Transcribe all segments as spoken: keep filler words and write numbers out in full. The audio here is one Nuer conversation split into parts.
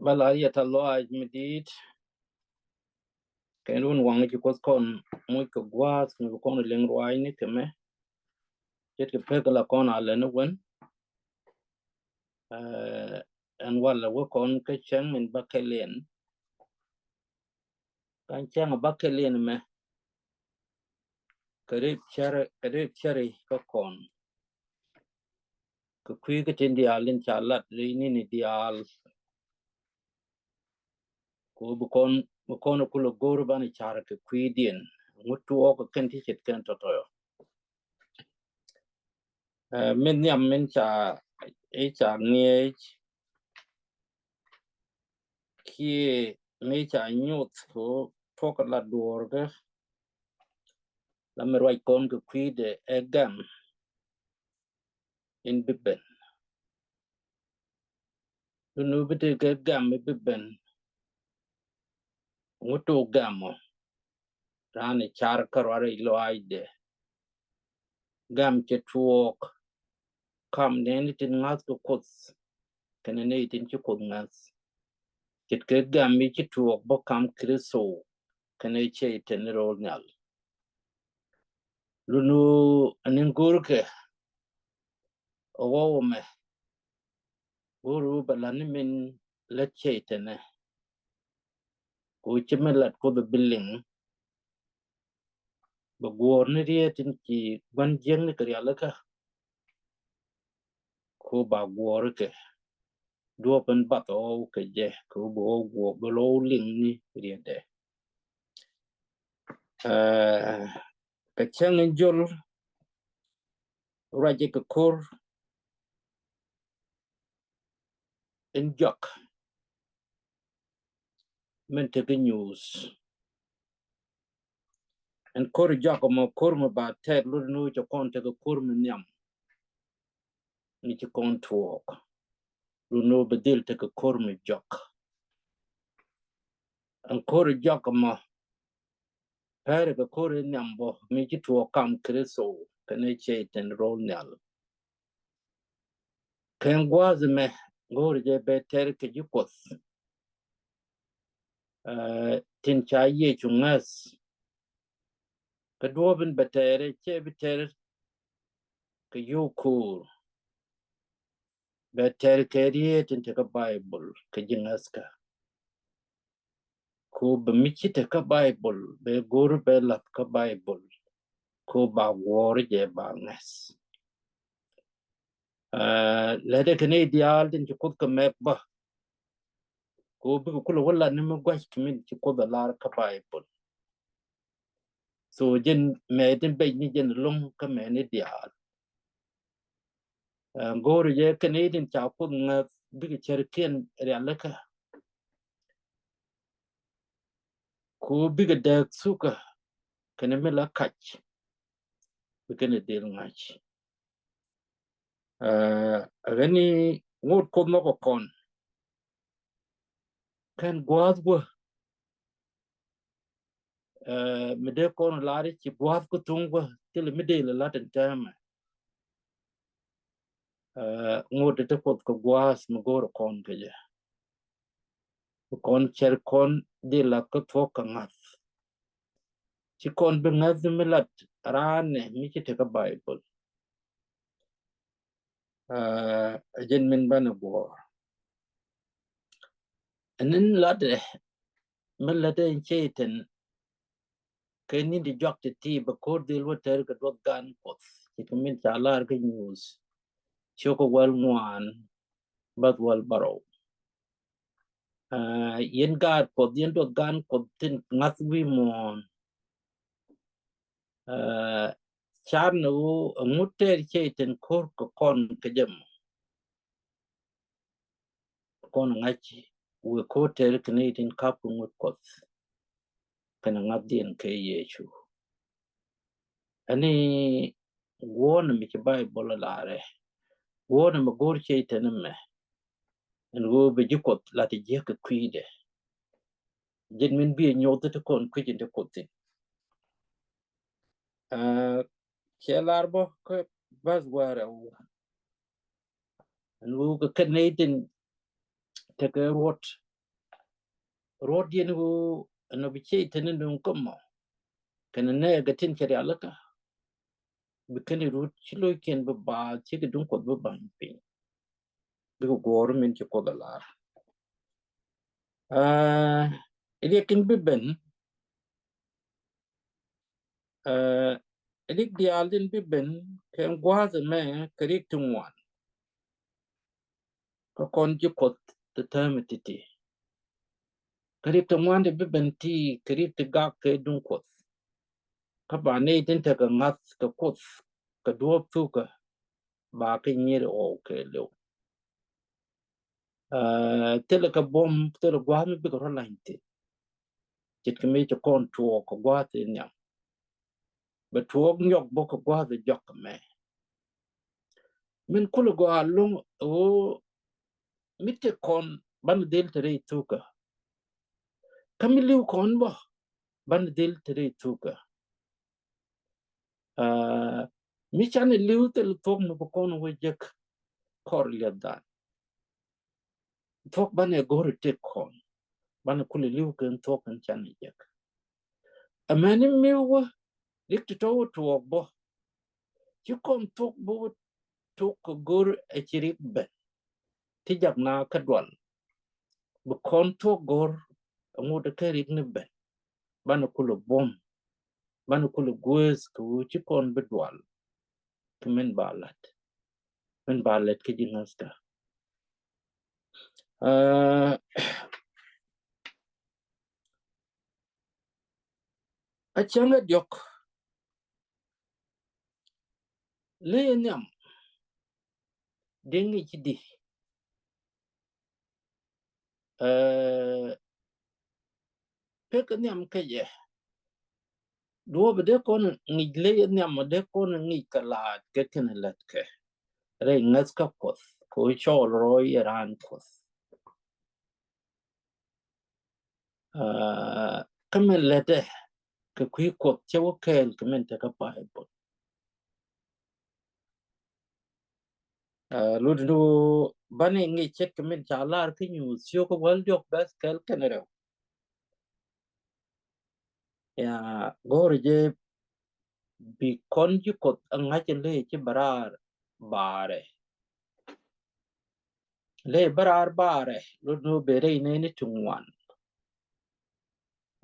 Ba la riɛt a lɔaac mi di̱i̱t. Kɛn run waŋ ci Kuoth kɔn muc kɛ gua̱a̱th mi bi kɔn liŋ ruaacni kɛ mɛ. Ce̱tkɛ pek la kɔn a lɛn wän. Ɛn walɛ wä kɔn kä cäŋ min ba kɛ liɛn. Kan cäŋ ba kɛ liɛn mɛ. Kɛ rep cäri, kɛ rep cäri kä kɔn. Kɛ kui̱ kä tin diaal in ca lat rɛy nini diaal. Ku bi kɔn, bi kɔn kulɛ go̱r banɛ car kɛ kui̱diɛn. Ŋut tuɔɔk kɛn ti ce̱tkɛn tɔ̱tɔ̱. Min nhiam min ca i̱ ca ŋi̱eec kiɛ mi ca nyuth ku tuɔk la duɔɔrkä. La mi ruac kɔn kɛ kui̱dɛ ɛ gam in bi ben. Lunu bi te kɛ gam in bi ben. Ŋutu gam ɔ raan i̱ car kä ruar i̱ lɔaacdɛ. Gam cɛ tuɔɔk kam nɛni tin ŋa̱th kɛ Kuoth kɛnɛ nɛy tin ci Kuoth ŋa̱th. Ce̱tkɛ gam i̱ ci tuɔɔk bä kam Kritho kɛnɛ cɛ i̱ tɛni ro̱l nhial. Lunu ni go̱rkɛ ɛ wä wä mɛ go̱r wä bɛ la̱t ni min lät cɛ i̱ tɛnɛ. Ku ci min lat Kuoth bi liŋ bɛ guɔ̱ɔ̱r ni riet in ci gua̱n jiäkni kɛ rialikä. Ku ba guɔ̱ɔ̱r kɛ duɔ̱ɔ̱p in bath ɣɔw kɛ jɛ kɛ wä bɛ ɣɔw guɔ̱ɔ̱r bɛ lɔw liŋ ni rietdɛ. Kɛ cäŋ in jol ruacɛ kɛ ko̱r in jɔk min tekɛ nyuuth. Ɛn ko̱r jɔk mɔ ko̱r mi ba tɛɛr lot ni wä cɛ kɔn tekɛ ko̱r mi nhiam. Ni ci kɔn tuɔɔk lot ni wä bɛ dhil tekɛ ko̱r mi jɔk. Ɛn ko̱r jɔk mɔ pɛr kɛ ko̱r in nhiam bɔ mi ci tuɔɔk kam Kritho kɛnɛ cɛ i̱ tɛn ro̱l nhial. Kɛn gua̱a̱th mɛ go̱o̱r jɛ bɛ tɛr kɛ ji̱ Kuɔth. Tin ca Yecu ŋäth kɛ duɔ̱ɔ̱p in bɛ tɛr cɛ bi tɛr kɛ yio̱o̱k ko̱o̱r. Bɛ tɛr kɛ riet in te kä Baibol kɛ ji̱ ŋäthkä. Ku bɛ mi ci te kä Baibol bɛ go̱r bɛ lath kä Baibol. Ku ba guɔ̱ɔ̱r jɛ ba ŋäth. Lɛtɛ kɛ ni diaal tin ci Kuoth kɛ mɛk bä. Ku bikɛ kulɛ wä lat ni mi gua̱c kɛ min ci Kuoth a lar kä Baibol. So jɛn mɛ tin bec ni jɛn lo̱ŋ kä mɛ ni diaal. Go̱o̱ri jɛ kɛn i̱ tin ca Kuoth ŋäth bikɛ cär kiɛn rialikä. Ku bikɛ dääk thukä kɛn mi la kac bikɛn i̱ dhil ŋa̱c. Ɛ ɣän i̱ ŋot Kuoth mɔ kɛ kɔn kɛn gua̱a̱th wä. Mi dee kɔn lar i̱ ci gua̱a̱th kä thuŋ wä thilɛ mi dee lɛ lat in täämɛ. Ŋot i̱ te Kuoth kɛ gua̱a̱th mi go̱o̱r kɔn kɛ jɛ. Kɔn cɛr kɔn dee lath kä thuɔ̱k kɛ ŋa̱th. Ci kɔn bi ŋäth mi lat raanɛ mi ci te kä Baibol. Ɛ jɛn min banɛ guɔ̱ɔ̱r. Ɛn in latdɛ mi lätdɛ in cɛ i̱ tɛn kɛ ni̱n ti juak ti ti bɛ ko̱r dhil wä tɛr kɛ duɔth gan Kuɔth. Ci kɛ min ca lar kä nyuuth cio̱k kɛ wäl ŋuan bäth wäl bärɔw. Yɛn gaat Kuɔth yɛn duɔth gan Kuɔth tin ŋa̱th wi̱i̱ muɔ̱ɔ̱n. Car ni wu ɛŋut tɛɛr cɛ i̱ tin ko̱r kɛ kɔn kɛ jɛ mɔ. Kɔn ŋa̱c wëë ko̱r tɛɛr kɛ ni i̱ tin kap kɛ ŋut Kuɔth kɛnɛ ŋa̱thdiɛn kɛ Yecu. Ɛn i̱ guɔ̱ɔ̱n mi ci Baibol larɛ guɔ̱ɔ̱n mi go̱o̱r cɛ i̱ tɛn mɛ. Ɛn ɣöö bɛ ji̱ Kuɔth la ti jiäk kɛ kui̱dɛ. Jɛn min bi ɛ nyoth ti kɔn kui̱c in ti Kuoth thi̱n. Cɛ lar bä kä bäth wäärɛ wu. Ɛn ɣöö kɛ kɛn nɛy tin tekɛ ruɔ̱t Ruɔ̱t diɛn ɣöö ɛn ɔ bi ciey teni duŋ kä mɔ kɛn nɛ kɛ tin cɛ rialikä. Bi kɛn rut ci lo̱ckiɛn bi baath ci kɛ duŋ Kuɔth bi ba̱ny piny. Bikɛ guɔ̱ɔ̱r min ci Kuoth a lar. Aa, riɛk in bi ben, aa, riɛk diaal in bi ben kɛ gua̱a̱th ɛmɛ kɛ riɛk ti ŋuan. Kä kɔn ji̱ Kuɔth ti täämɛ ti̱ti̱. Kɛ riɛk ti ŋuan ti bi ben ti kɛ riɛk ti gak kɛ duŋ Kuɔth. Kä ba nɛy tin tekɛ ŋa̱th kɛ Kuoth kɛ duɔ̱ɔ̱p thukä ba kɛ nyier ɣɔw kɛɛliw. Aa, thilɛ kɛ buɔ̱m, thilɛ gua̱a̱th mi bikɛ rɔ lany thi̱n. Ce̱tkɛ mi ci kɔn tuɔɔk kɛ gua̱a̱th in nhiam. Bɛ tuɔɔk nyɔk bä kɛ gua̱a̱th in jɔk kɛ mɛ. Min kulɛ gɔaa lo̱ŋ ɣöö mi tëk kɔn banɛ dhil te rɛy thukä. Kä mi li̱w kɔn bä banɛ dhil te rɛy thukä. Aa, mi canɛ li̱w thil thuɔ̱k mi bi kɔn wä jek kɔr liɛth dan. Thuɔ̱k banɛ go̱r itek kɔn. Banɛ kulɛ li̱w kɛn thuɔ̱k kɛn canɛ jek. Amäni mi wä rik ti tɔ̱ wä tuɔɔk bä. Ci kɔn thuɔ̱k bä wä tok kɛ go̱r ɛ ci rik ben. Ti jak na kä dual. Bi kɔn thuɔ̱k go̱r ɛŋu dee kɛ rik ni ben. Banɛ kulɛ buɔ̱m. Banɛ kulɛ gueeth kɛ ɣöö ci kɔn bi dual. Kɛ min ba lat. Min ba lat kɛ ji̱ ŋäthkä. Aa, a cäŋ ɛ diɔ̱k. Ley ɛ nhiam. Dee ŋi̱c di. Aa, pek nhiam kɛ jɛ. Duɔ̱ɔ̱p dee kɔn ŋi̱c ley nhiam dee kɔn ŋi̱c kɛ laat kɛ kɛn lät kɛ rɛy ŋäth kä Kuɔth kɛ ɣöö cɔɔl rɔy raan Kuɔth. Aa, kä min lätdɛ kɛ kui̱ Kuɔth cɛ wä kɛɛl kɛ min tekä Baibol. Aa, lut ni wä banɛ ŋi̱c ce̱tkɛ min ca lar kä Nyuuth ciök kä wäl diɔ̱k bɛth kɛl kɛn rɛw. Ya, go̱o̱rɛ jɛ bi kɔn ji̱ Kuɔth a ŋa̱c in ley ci bɛ raar baarɛ. Ley bɛ raar baarɛ, lot ni wä ben rɛy nɛy ni ti ŋuan.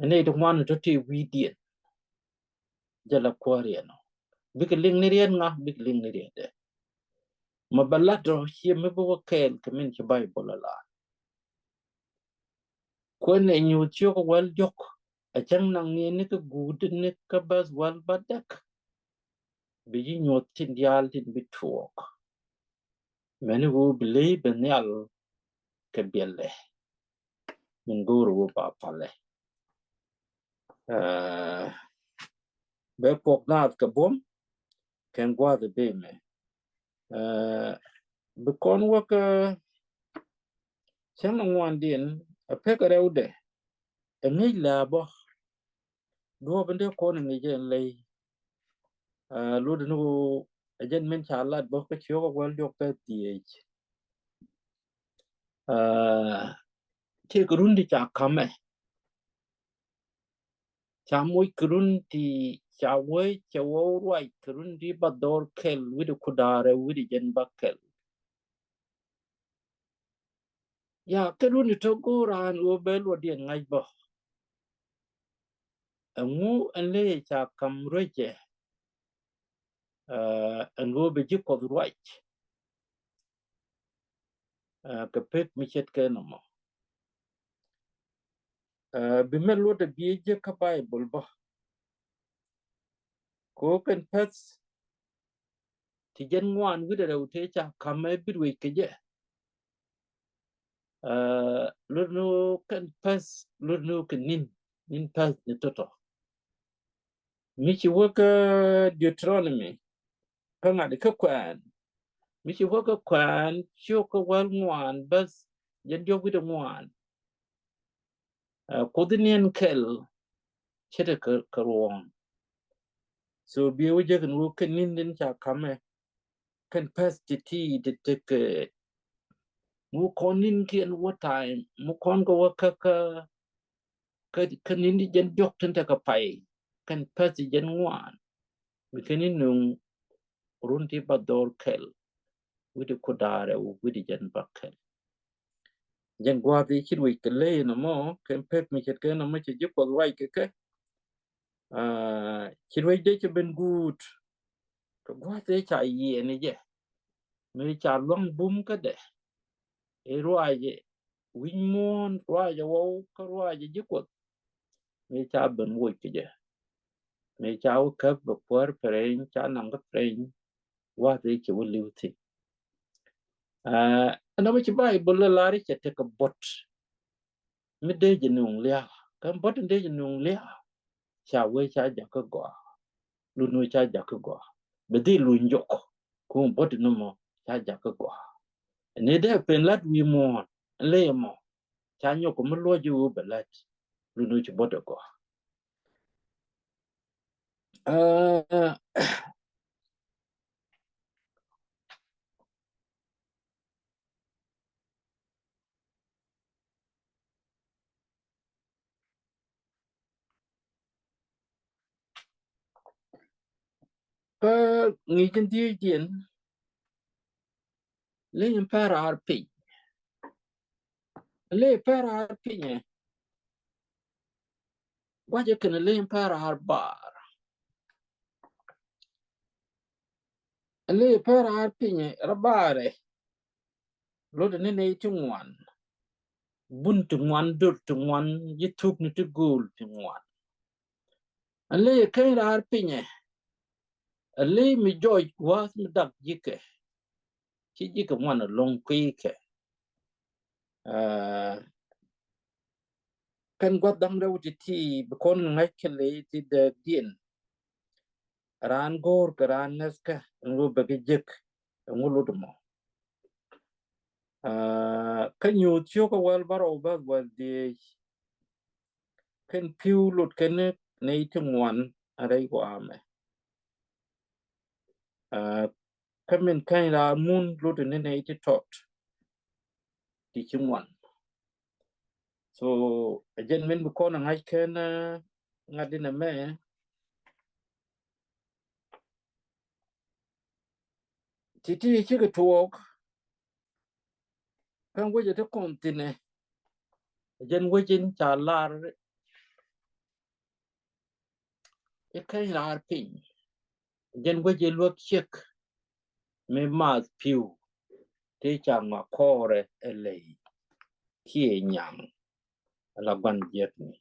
Nɛy ti ŋuan tɔ̱ ti wi̱i̱diɛn. Jɛ la kuäär yɛn ɔ. Bikɛ liŋ ni riet ŋa, bikɛ liŋ ni riet dɛ. Ma bɛ lat ɔ ciɛ mi bi wä kɛɛl kɛ min ci Baibol a lar. Kuɛn ɛ Nyuuth ciök wäl diɔ̱k. A cäŋ naŋ ni ni kɛ guut ni kɛ bäth wäl bädäk. Bi ji̱ nyuɔth tin diaal tin bi tuɔɔk. Mɛni ɣöö bi ley bɛ nhial kɛ biɛlɛ. Min go̱o̱r ɣöö ba palɛ. Aa, bɛ puɔk naath kɛ buɔ̱m kɛn gua̱a̱th ɛ ben mɛ. Aa, bi kɔn wä kä cäŋ ŋuandiɛn a pek rɛwdɛ. Ɛ ŋi̱i̱c la bä. Duɔ̱ɔ̱p in dee kɔn in ŋi̱i̱c in ley. Aa, lot in ɣöö ɛ jɛn min ca lat bä kä ciök ɛ wäl diɔ̱k bɛth dhieec. Aa, tëë kɛ run ti ca ka̱mɛ. Ca moc kɛ run ti ca wee cɛ wä ruac kɛ run ti ba dhɔr kɛl wi̱cdɛ kudaarɛ wi̱cdɛ jɛn ba kɛl. Ya, kɛ run ti tɔ̱ go̱o̱r raan ɣöö bɛ luɔtdiɛn ŋa̱c bä. Ɛŋu ɛn ley ca ka̱m ruecɛ, aa, ɛn ɣöö bɛ ji̱ Kuɔth ruac, aa, kɛ pek mi ce̱tkɛ nɔmɔ. Aa, bi mɛ luɔt ɛ bi jek kä Baibol bä. Kɛ ɣöö kɛn päth ti jɛn ŋuan wi̱cdɛ rɛw tëë ca ka̱mɛ bi ruec kɛ jɛ. Aa, lot ni ɣöö kɛn päth, lot ni ɣöö kɛ ni̱n, ni̱n päth ni tɔ̱tɔ̱. Mi ci wä kä Deuteronomy, kä ŋa̱t kä Kuɛ̈ɛ̈n. Mi ci wä kä Kuɛ̈ɛ̈n, ciök kä wäl ŋuan bäth, jɛn diɔ̱k wi̱cdɛ ŋuan. Aa, Kuoth in niɛn kɛl, ce̱tɛ kɛ, kɛ ruɔ̱ɔ̱ŋ. So bi wä jek in wä kɛn ni̱n in ca ka̱mɛ. Kɛn päth ti ti ti tekɛ. Mu kɔn ni̱n kiɛn wä time. Mu kɔn kɛ wä kä kä kä, kä ni̱n ti jɛn diɔ̱k tin tekɛ pay, kɛn päth ti jɛn ŋuan, mi kɛn ni nuŋ run ti ba dhɔr kɛl wi̱cdɛ kudaarɛ, wi̱cdɛ jɛn ba kɛl. Jɛn gua̱a̱th i̱ ci ruec kɛ ley nɔmɔ, kɛn pek mi ce̱tkɛ nɔmɔ, cɛ ji̱ Kuɔth ruac kɛ kɛ. Aa, ci ruec dee cɛ ben guut kɛ gua̱a̱th i̱ ca yiɛn i̱ jɛ, mi ca luaŋ bum kädɛ, i̱ ruacɛ wi̱c muɔ̱ɔ̱n, ruacɛ waw, kä ruacɛ ji̱ Kuɔth, mi ca ben woc kɛ jɛ, mi ca wä käp bɛ puɔ̱r pɛrɛny, ca naŋ kä pɛrɛny, gua̱a̱th i̱ cɛ wä li̱w thi̱n. Aa, ɛn nɔmɔ ci Bayböl ɛ lar i̱ cɛ tekɛ buɔ̱t mi dee jɛ nuŋ lia̱a̱, kɛn buɔ̱t in dee jɛ nuŋ lia̱a̱, ca wee ca jakä gɔaa, lun wee ca jakä gɔaa, bɛ dhil luny jɔk, kum buɔ̱t in nɔmɔ ca jakä gɔaa. Ni dee pen lat wi̱i̱ muɔ̱ɔ̱n, ley ɛmɔ, ca nyɔk mi luɔc i̱ wee bɛ lat, lun wee ci buɔ̱t ɛ gɔaa. Aa, kä ŋi̱i̱c in dhiec diɛn, ley in pär raar piny. Ley pär raar pinyɛ, guacɛ kɛn ley pär raar bar. Ley pär raar pinyɛ, rɔ barɛ, lot ni nɛy ti ŋuan, bun ti ŋuan, dor ti ŋuan, ji̱ thuk ni ti go̱o̱l ti ŋuan. Ley keny raar pinyɛ, ley mi jɔc gua̱a̱th mi dak ji̱kɛ, ci ji̱kɛ ŋuan ɛlɔ̱ŋ kui̱kɛ. Aa, kɛn gua̱th da̱ŋ rɛw ti̱ti̱ bi kɔn ŋa̱c kɛ ley ti dääkdiɛn. Raan go̱o̱r kɛ raan ŋäthkä, ɛn ɣöö bɛ kɛ jek, ɛŋu lot ɛmɔ. Aa, kä Nyuuth cio̱k kä wäl bärɔw bäth wäl dhieec, kɛn pi̱w lot kɛn nɛy ti ŋuan rɛy gua̱a̱mɛ. Aa, kä min keny raar mun lot ni nɛy ti tɔt ti ci ŋuan. So, ɛ jɛn min bi kɔn ɛ ŋa̱c kɛn, aa, ŋa̱t in ɛmɛ. Ti̱ti̱ cikɛ tuɔɔk, kɛn wecɛ ti kɔn thi̱nɛ, ɛ jɛn wec in ca lar i̱ keny raar piny. Jɛn wec in luäk ciek mi math pi̱w, ti ca ŋɔak kɔɔrɛ ɛ ley kiɛ nyaŋ ala gua̱n jiäkni.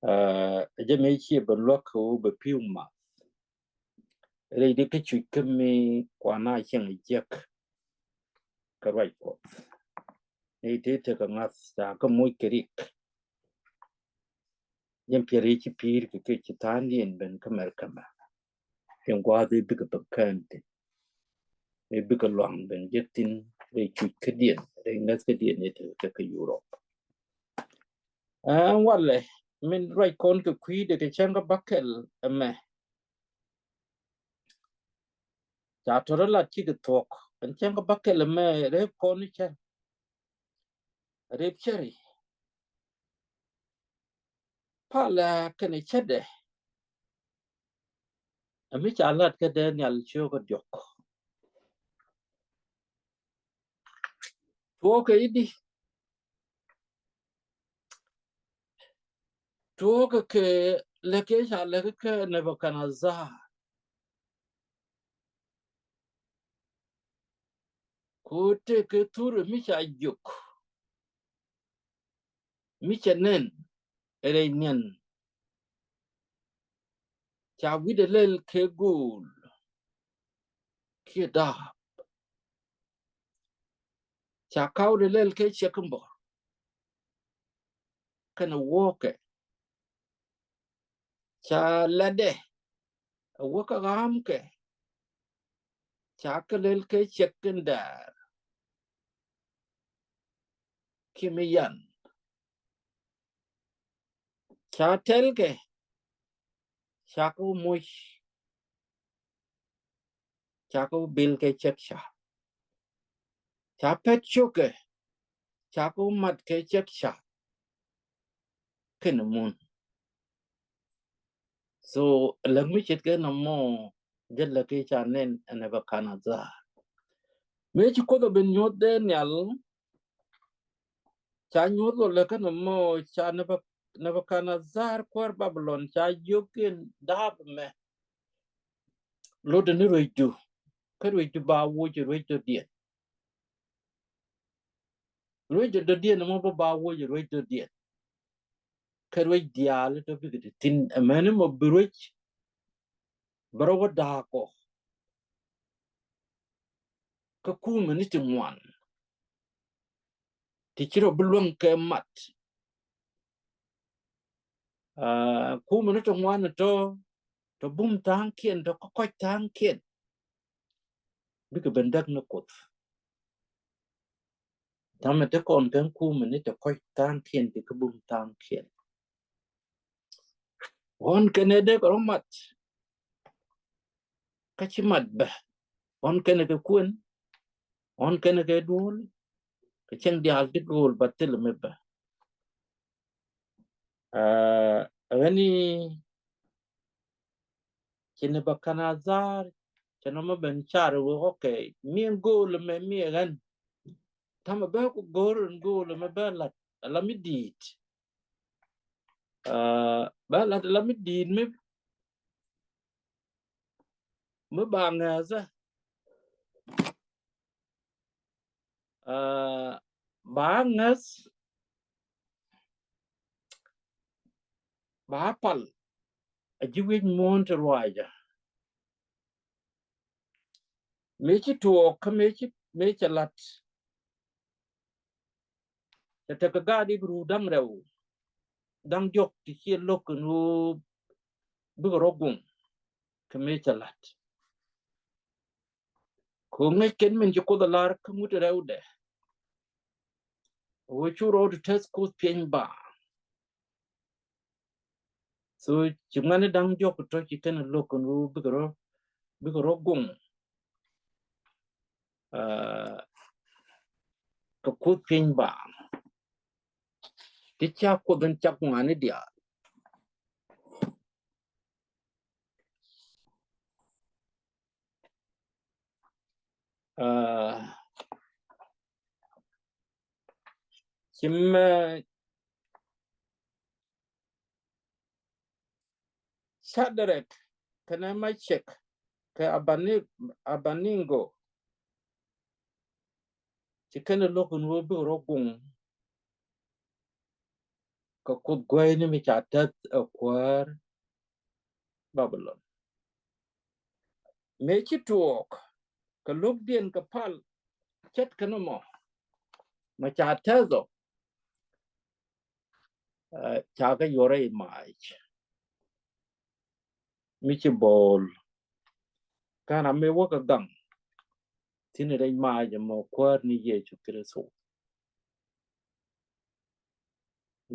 Aa, jɛ mi ciɛ bɛ luäk kɛ ɣöö bɛ pi̱w math. Rɛy di kä cuc kä mi kuan a cieŋ jiäk kɛ ruac Kuɔth. Ni ti tekɛ ŋa̱th ca kä moc kɛ rik. Jɛn piɛl i̱ ci pi̱i̱r kɛ kɛ ci tha̱a̱ŋdiɛn ben kä Mɛrkɛ mɛ. Cieŋ gua̱a̱th i̱ bikɛ bä kään thi̱n. I̱ bikɛ luaŋ ben jek thi̱n rɛy cuc kädiɛn, rɛy ŋäth kädiɛn i̱ tekɛ kɛ Yurop. Ɛn walɛ, min ruac kɔn kɛ kui̱dɛ kɛ cäŋ kä bäkɛl ɛmɛ. Ca tɔ̱rä lat cikɛ thuɔ̱k, ɛn cäŋ kä bäkɛl ɛmɛ, rep kɔn i̱ cär. Rep cäri. Palɛ kɛnɛ cätdɛ. Ɛ mi ca lat kä Daniel cio̱kä diɔ̱k. Tuɔɔkɛ i̱di. Tuɔɔkɛ kɛ lɛkɛ ca lɛkɛ kɛ Nebukadnezar. Ku tëëkɛ thurɛ mi ca jiök, mi cɛ nɛn rɛy niɛn. Ca wi̱cdɛ lɛl kɛ go̱o̱l kiɛ dahap. Ca ka̱wdɛ lɛl kɛ ciɛk in bɔr kɛnɛ wuɔ̱ɔ̱kɛ. Ca latdɛ a wä kä ɣa̱a̱mkɛ. Ca kɛ lɛl kɛ ciɛk in dɛɛr kiɛ mi yan. Ca tɛlkɛ, ca kɛ wä moc, ca kɛ wä bil kɛ cɛk ca. Ca pɛt cokɛ, ca kɛ wä mat kɛ cɛk ca. kɛnɛ mun. So läŋ mi ce̱tkɛ nɔmɔ jɛ läk i̱ ca nɛn ɛ Nebukadnezar. Mëë ci Kuoth ɛ ben nyuɔ̱th Daniel, ca nyuɔ̱th ɔ läk kä nɔmɔ ca Nebuk-, Nebukadnezar kuäär Babilon ca jiök in da̱a̱p ɛmɛ lotdɛ ni ruecdu, kä ruecdu ba woc ruec dɔ̱diɛn. Ruec dɔ̱diɛn ɛmɔ bä ba woc ruec dɔ̱diɛn. Kä ruec diaal tɔ bikɛ ti thi̱n, amäni mɔ bi ruec bɛ rɔ wä da̱a̱k ɔ kä kumɛni ti ŋuan ti ci rɔ bi luäŋ kɛ mat. Aa, kumɛni ti ŋuan tɔ, tɔ bum tha̱a̱ŋkiɛn, tɔ kɔc tha̱a̱ŋkiɛn, bikɛ ben däk ni Kuoth. Täämɛ te kɔn kɛn kumɛni tɔ kɔc tha̱a̱ŋkiɛn ti kä bum tha̱a̱ŋkiɛn. Ɣɔn kɛnɛ dee kɛ rɔ mat, kä ci mat bä. Ɣɔn kɛnɛ kɛ kuën, ɣɔn kɛnɛ kɛ duɔl, kɛ cieŋ diaal ti gööl ba thil mi bä. Aa, ɣän i̱ ci Nebukadnezar cɛ nɔmɔ ben car wee, okay, mi ɛn gööl mɛ mi ɛ ɣän. Täämɛ bä ku go̱o̱r in gööl mɛ bä lat ala mi di̱i̱t. Aa, bä lat ala mi di̱i̱t mi, mi ba ŋäthä. Aa, ba ŋäth, ba pal a ji̱ wi̱c muɔ̱ɔ̱n ti ruacä. Mëë ci tuɔɔk kä mëë ci, mëë cɛ la̱t. Cɛ tekɛ gaat Ibru da̱ŋ rɛw, da̱ŋ diɔ̱k ti ciɛ lo̱k kɛ ni ɣöö bikɛ rɔ guŋ kɛ mëë cɛ la̱t. Kɛ ɣöö ŋäc kɛn min ci Kuoth ɛ lar kä ŋut rɛwdɛ, ɣöö cu rɔɔdu tɛth Kuoth piɛny baaŋ. So ci ŋuɛ̈ni da̱ŋ diɔ̱k tɔ ci kɛn lo̱k kɛ ni ɣöö bikɛ rɔ, bikɛ rɔ guŋ, aa, kɛ Kuoth piɛny baaŋ. Ti ca Kuoth in cak ŋuani diaal. Aa, ci mɛ Shadrach kɛnɛ Meshach kɛ Abani-, Abaniŋgo, ci kɛn lo̱k in ɣöö bikɛ rɔ guŋ kɛ Kuoth guäyni mi ca täth ɛ kuäär Babilon. Mëë ci tuɔɔk kɛ lo̱kdiɛn kɛ pal ce̱tkɛ ni mɔ, mɔ ca täth ɔ, aa, ca kɛ yuɔr rɛy maac mi ci bo̱o̱l. Kä ram mi wä kɛ gaŋ thi̱n rɛy maac ɛmɔ, kuäär ni Yecu Kritho.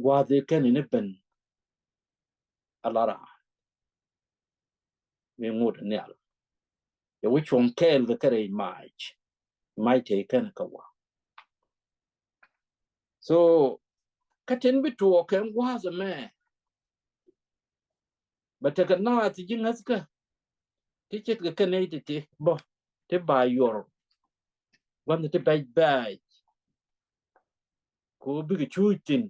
Gua̱a̱th i̱ kɛn ini ben a la raan mi ŋot nhial. Yɛ wä cuɔ̱ŋ kɛɛl kɛ kɛ rɛy maac, maac te kɛn kɛ wä. So kä tin bi tuɔɔk kɛ gua̱a̱th ɛmɛ, bɛ tekɛ naath ti ji̱ ŋäthkä ti ce̱tkɛ kɛ nɛy ti ti bä ti ba yuɔr gua̱th ti bɛc bɛc. Kɛ ɣöö bikɛ cuuc thi̱n,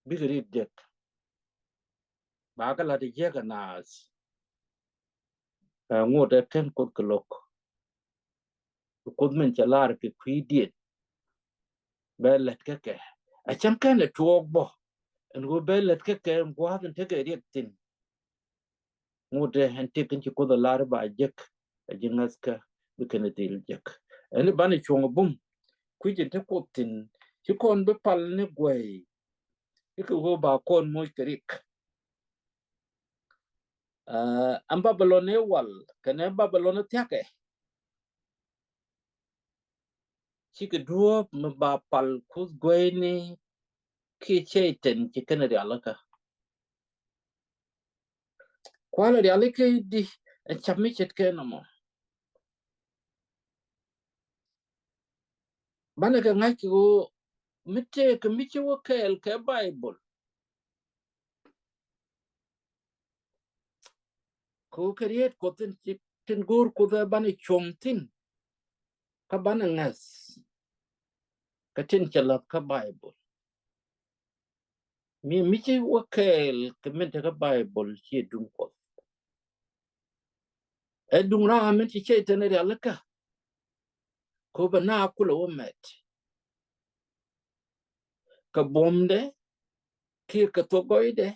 bikɛ riɛk jek. Ba kɛ la̱t jiäk ɛ naath. Ɛ ŋot ɛ kɛn Kuoth kɛ lo̱k. Kuoth min cɛ lar kɛ kui̱diɛn bɛ lät kä kɛ. Ɛ cäŋ kɛn ɛ tuɔɔk bä ɛn ɣöö bɛ lät kä kɛ ɛn gua̱a̱th in tekɛ riɛk thi̱n. Ŋot ɛ ɛn tëk in ci Kuoth ɛ lar ba jek ɛ ji̱ ŋäthkä, bi kɛn ɛ dhil jek. Ɛn i̱ banɛ cuɔ̱ŋ ɛ bum kui̱c in te Kuoth thi̱n, ci kɔn bi pal ni guɛy i̱ kɛ ɣöö ba kɔn moc kɛ rik. Aa, ɛn Babilon i̱ wal kɛnɛ Babilon i̱ thia̱kɛ, cikɛ duɔ̱ɔ̱p mi ba pal Kuoth guɛyni kiɛ Cɛy-tan ci kɛn rialikä. Kualɛ rialikä i̱ di ɛ cap mi ce̱tkɛ nɔmɔ. Banɛ kɛ ŋa̱c kɛ ɣöö mi tëëkɛ mi ci wä kɛɛl kɛ Baibol, Kɛ ɣöö kɛ riet Kuɔth tin ci, tin go̱o̱r Kuoth ɛ banɛ cuɔ̱ŋ thi̱n, kä banɛ ŋäth kɛ tin cɛ la̱th kä Baibol. Mi, mi ci wä kɛɛl kɛ min te kä Baibol ciɛ duŋ Kuɔth. Ɛ duŋ raam min ci Cɛytan rialikä, kɛ ɣöö bɛ naath kulɛ wä mɛt kɛ buɔ̱mdɛ kiɛ kɛ thok gɔɔydɛ,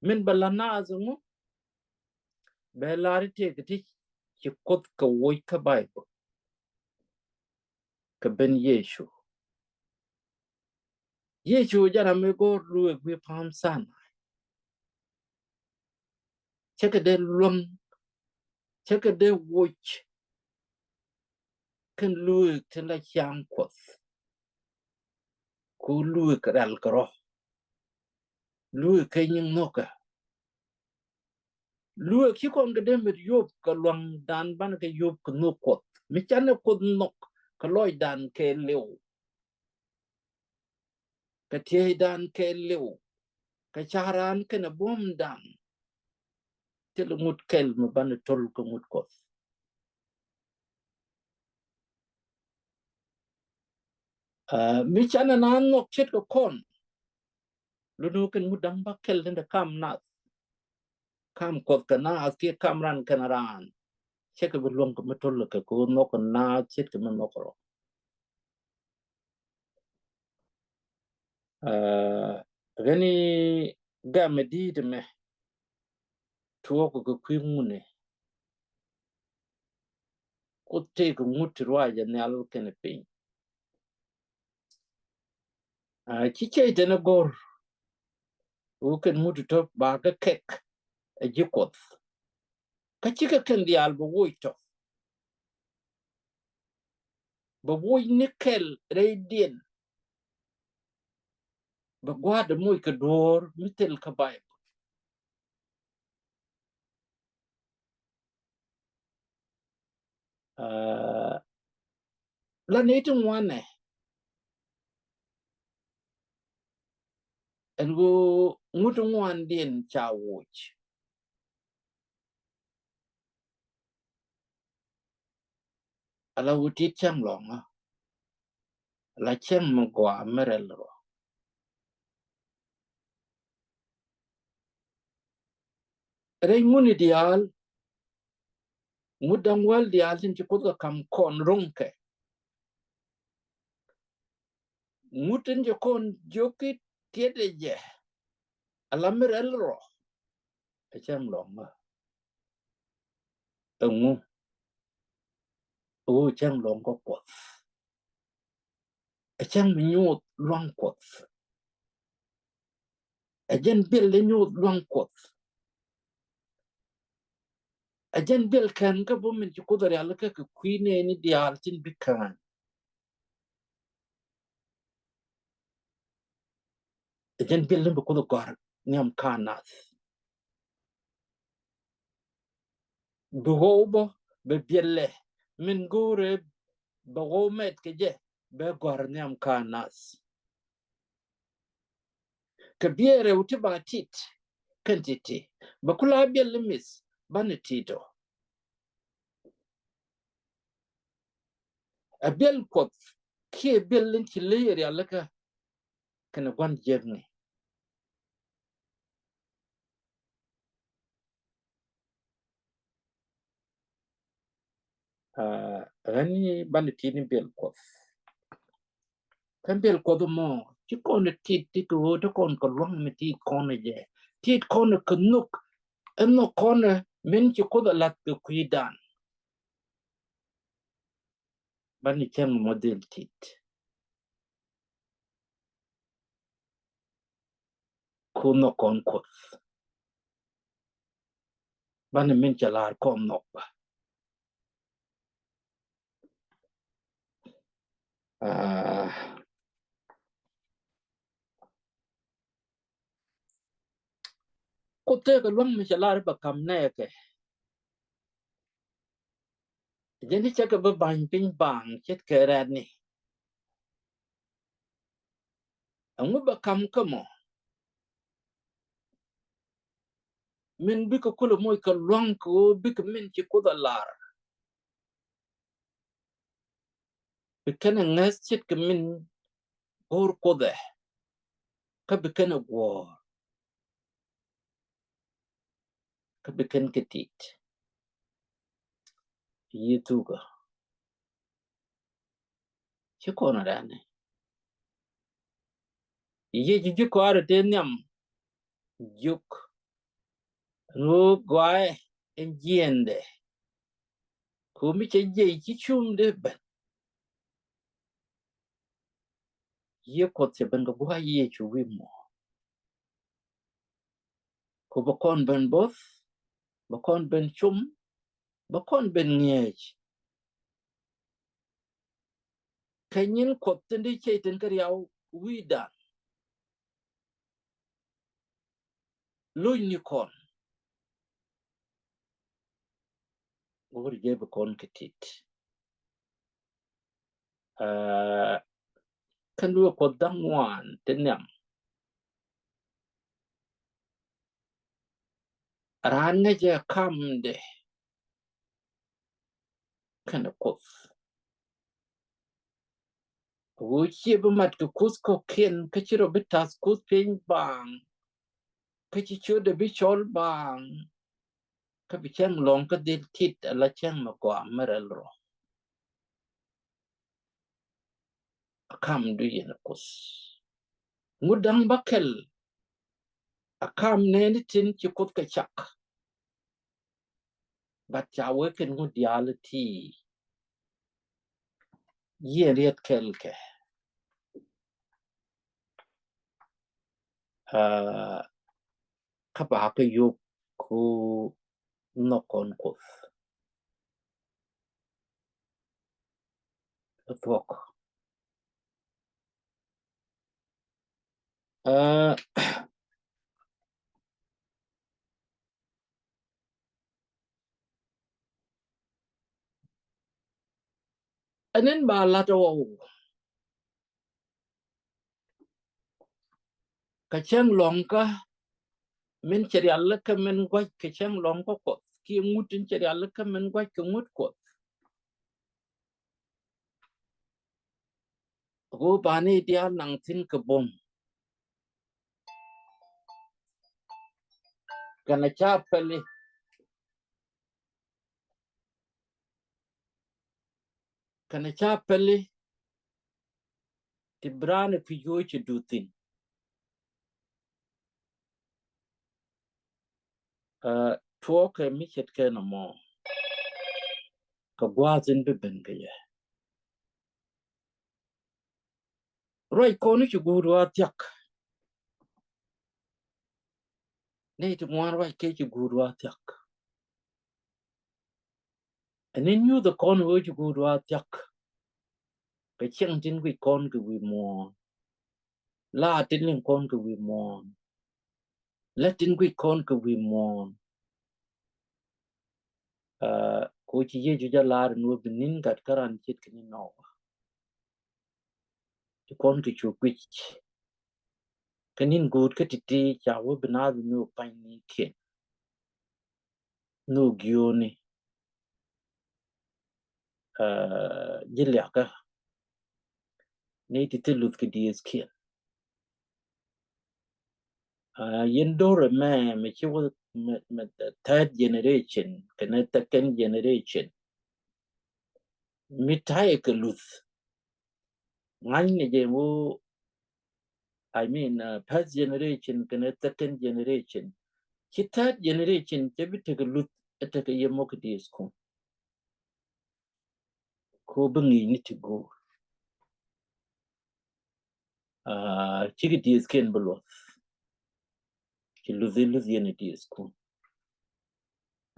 min bɛ la̱t naath ɛŋu? Bɛ la̱r i̱ tëëkɛ ti ci Kuoth kɛ woc kä Baibol kɛ ben Yecu. Yecu jɛn ram mi go̱o̱r luëëk wi̱i̱ Palm Sunday. Cä kɛ dee luäŋ, cä kɛ dee woc kɛn luëëk tin la ciaŋ Kuɔth. Ku luëëk rɛl kɛ rɔ, luëëk kɛ nyin nhökä. Luëëk ci kɔn kɛ dee met yop kɛ luaŋdan banɛ kɛ yop kɛ nhök Kuɔth. Mi canɛ Kuoth nhɔk kɛ lɔcdan kɛɛliw, kɛ tieydan kɛɛliw, kɛ ca̱ran kɛnɛ buɔ̱mdan. Thilɛ ŋut kɛl mi banɛ to̱l kɛ ŋut Kuɔth. Aa, mi canɛ naath nhɔk ce̱tkɛ kɔn, lot ni ɣöö kɛn ŋut da̱ŋ bäkɛl tin te kam nath, kam Kuɔth kɛ naath kiɛ kam ran kɛnɛ ran. Cɛ kɛ bi luäŋ kɛ mi to̱l kɛ kɛ ɣöö nhɔk kɛ naath ce̱tkɛ mi nhɔk rɔ. Aa, ɣän i̱ gamɛ di̱i̱t ɛmɛ tuɔɔk kɛ kui̱ ŋuni. Kuoth tëëkɛ ŋut ti ruacɛ nhial kɛnɛ piny. Aa, ci Cɛytan ɛ go̱r ɣöö kɛn ŋut ti tɔ̱ ba kɛ kɛk ɛ ji̱ Kuɔth. Kä cikɛ kɛn diaal bɛ woc tɔ̱, bɛ woc ni kɛl rɛydiɛn, bɛ gua̱a̱th dee moc kɛ duɔ̱ɔ̱r mi thil kä Baibol. Aa, la nɛy ti ŋuanɛ ɛn ɣöö ŋut ti ŋuandiɛn ca woc. Ala wut tit cäŋ lɔ̱ŋä, ala cäŋ mi gɔaa mi rɛl rɔ. Rɛy ŋuni diaal, ŋut da̱ŋ wäl diaal tin ci Kuoth kɛ ka̱m kɔn ro̱ŋkɛ. Ŋut tin ci kɔn jiök i̱ tiɛtdɛ jɛ ala mi rɛl rɔ. Ɛ cäŋ lɔ̱ŋä. Ɛŋu? Ɛ ɣöö cäŋ lɔ̱ŋ kä Kuɔth. Ɛ cäŋ mi nyuuth luaŋ Kuɔth. Ɛ jɛn biɛl ɛ nyuuth luaŋ Kuɔth. Ɛ jɛn biɛl kɛn kä bä min ci Kuoth rialikä kɛ kui̱ nɛɛni diaal tin bi kään. Ɛ jɛn biɛl in bi Kuoth gɔ̱r nhiam kä nath. Bi ɣɔw bä bɛ biɛlɛ min go̱o̱rɛ bɛ ɣɔw mɛt kɛ jɛ bɛ gɔ̱r nhiam kä nath. Kɛ biɛɛrɛ wä ti ba tit kɛn ti̱ti̱ bɛ kula biɛl in mi̱th banɛ tit ɔ. Ɛ biɛl Kuɔth kiɛ biɛl in ci ley rialikä kɛnɛ gua̱n jiäkni. Aa, ɣän i̱ banɛ tit ni biɛl Kuɔth. Kä biɛl Kuɔth mɔ ci kɔn ɛ tit ti kɛ ɣöö ti kɔn kɛ luaŋ mi tit kɔn ɛ jɛ. Tit kɔn ɛ kɛ nhök, ɛ nhök kɔn ɛ min ci Kuoth ɛ la̱th kɛ kui̱dan. Banɛ cäŋ mɔ dhil tit. Ku nhɔk kɔn Kuoth. Banɛ min cɛ la̱r kɔn nhɔk bä. Aa, Kuoth tëëkɛ luaŋ mi cɛ la̱r bɛ ka̱m nɛɛkɛ. Jɛn i̱ cɛ kɛ bi ba̱ny piny baaŋ ce̱tkɛ rɛ̈tni. Ɛŋu bɛ ka̱m kä mɔ? min bikɛ kulɛ moc kɛ lua̱ŋ kɛ ɣöö bikɛ min ci Kuoth a lar. Bi kɛn ɛ ŋäth ce̱tkɛ min go̱o̱r Kuoth ɛ, kä bi kɛn ɛ guɔ̱ɔ̱r, kä bi kɛn kɛ tit. Yiëë thukä. Ci kɔn rɛ̈ni. Yiëë ci ji̱ kɔaarɛ tëë nhiam jiök. Ŋö gɔaaɛ ɛn jiɛɛndɛ. Ku mi cɛ jiɛc ci cum dee ben. Yiëë Kuɔth cɛ ben kɛ gua̱a̱c Yecu wi̱i̱ muɔ̱ɔ̱n. Ku bɛ kɔn ben bo̱th, bɛ kɔn ben cum, bɛ kɔn ben ŋi̱eec. Kɛ nyin Kuɔth tin di cɛy tin kä riaw wi̱i̱dan. Lo̱cni kɔn. Go̱o̱r jɛ bi kɔn kɛ tit. Aa, kä luɛ Kuɔth da̱ŋ ŋuan ti nhiam. Raan ŋäcɛ kamdɛ kɛnɛ Kuoth. Ɣöö ciɛ bi mat kɛ kuth kɔ̱kiɛn kä ci rɔ bi ta̱th kuth piny baaŋ. Kä ci ciötdɛ bi cɔl baaŋ. Kä bi cäŋ lɔ̱ŋ kä dhil tit ala cäŋ mɛ gɔaa mɛ rɛl rɔ. A kamdu yɛn Kuoth. Ŋut da̱ŋ bäkɛl. A kam nɛɛni tin ci Kuoth kɛ cak. But ca wee kɛn ŋut diaal ti. Yiɛn riɛt kɛl kɛ. Aa, kä ba kä yop ku nhɔk kɔn Kuoth. Thuɔk. Aa, ɛn in ba lat ɛ wä wä. Kɛ cäŋ lɔ̱ŋkä min cɛ rial kä min gua̱c kɛ cäŋ lɔ̱ŋkä Kuɔth kiɛ ŋut in cɛ rial kä min gua̱c kɛ ŋut Kuɔth. Ɣöö bani diaal naŋ thi̱n kɛ buɔ̱m. Kɛnɛ ca pɛli. Kɛnɛ ca pɛli ti bi raan ɛ kui̱ yo̱o̱c cɛ duth thi̱n. Aa, tuɔɔkɛ mi ce̱tkɛ nɔmɔ. Kɛ gua̱a̱th in bi ben kɛ yɛ. Ruac kɔn ci guut wa thiak. Nɛy ti ŋuan ruac kɛ ci guut wa thiak. Ɛn in nyuuth kɔn ɣöö ci guut wa thiak. Kɛ cieŋ tin guic kɔn kɛ wi̱i̱ muɔ̱ɔ̱n. La tin liŋ kɔn kɛ wi̱i̱ muɔ̱ɔ̱n. Lät tin guic kɔn kɛ wi̱i̱ muɔ̱ɔ̱n. Aa, ko ci Yecu jɛ lar ni wä bi ni̱n gat kä ran ce̱tkɛ ni Nowa. Ti kɔn kɛ cu guic. Kä ni̱n go̱o̱t kä ti̱ti̱ ca wä bi naath ni wä pa̱ny ni kiɛn. Nhök gi̱o̱ni. Aa, ji̱ liakä. Ni ti thil luth kɛ dieth kiɛn. Aa, yɛn do̱r ɛmɛ mɛ ci wä mɛ, mɛ third generation kɛnɛ second generation. Mi ta̱yɛ kɛ luth. Ŋa̱cni jɛ ŋu, I mean, uh, first generation kɛnɛ second generation. Ci third generation cɛ bi tekɛ luth ɛ tekɛ yɛ mɔk dieth kun. Ko bi ŋi̱i̱c ni ti go̱o̱r. Aa, cikɛ dieth kiɛn bi luɔth. Ci luth i̱ luth yɛn i̱ dieth kun.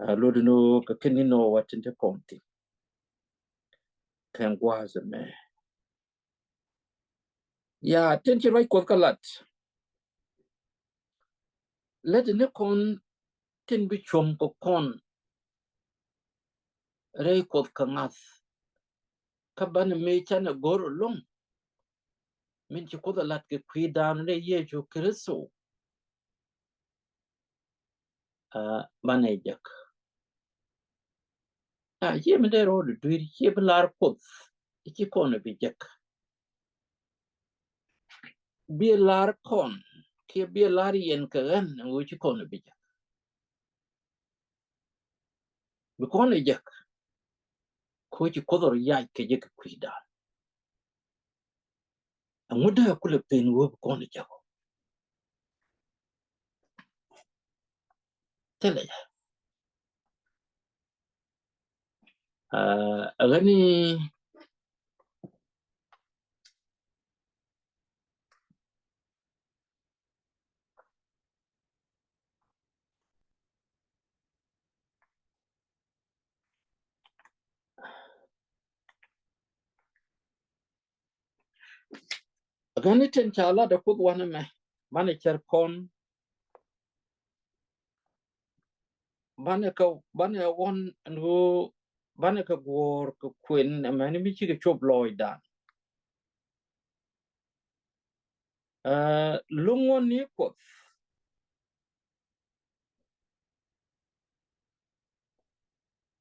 Aa, luɔt inɔ kɛ kɛn inɔ wa tin te kɔn thi̱n. Kɛn gua̱a̱th ɛmɛ. Ya, tin ci ruac Kuɔth kä lat. Lät ni kɔn tin bi cuɔ̱m kɛ kɔn rɛy Kuɔth kɛ ŋa̱th. Kä banɛ mëë canɛ go̱r ɛlɔ̱ŋ. Min ci Kuoth ɛ lat kɛ kui̱dan rɛy Yecu Kritho. Aa, banɛ jek. Aa, ciɛ mi dee rɔɔdɛ dui̱r, ciɛ bi lar Kuoth, ci kɔn bi jek. Bi lar kɔn, kiɛ bi lar yɛn kɛ ɣän, ɛn ɣöö ci kɔn bi jek. Bi kɔn jek, kɛ ɣöö ci Kuoth rɔ yac kɛ jek kɛ kui̱dan. Ɛŋu dee kulɛ pen wä bi kɔn jek? Thilɛ jɛ. Aa, ɣän ni Ɣän ni tin ca lat ɛ Kuoth wanɛ mɛ, banɛ cär kɔn, banɛ kɛ, banɛ ɣɔn ɛn ɣöö banɛ kɛ guɔ̱ɔ̱r kɛ kuën ɛmɛni mi cikɛ cop lɔɔcdan. Aa, luŋ ɣɔn ni Kuoth,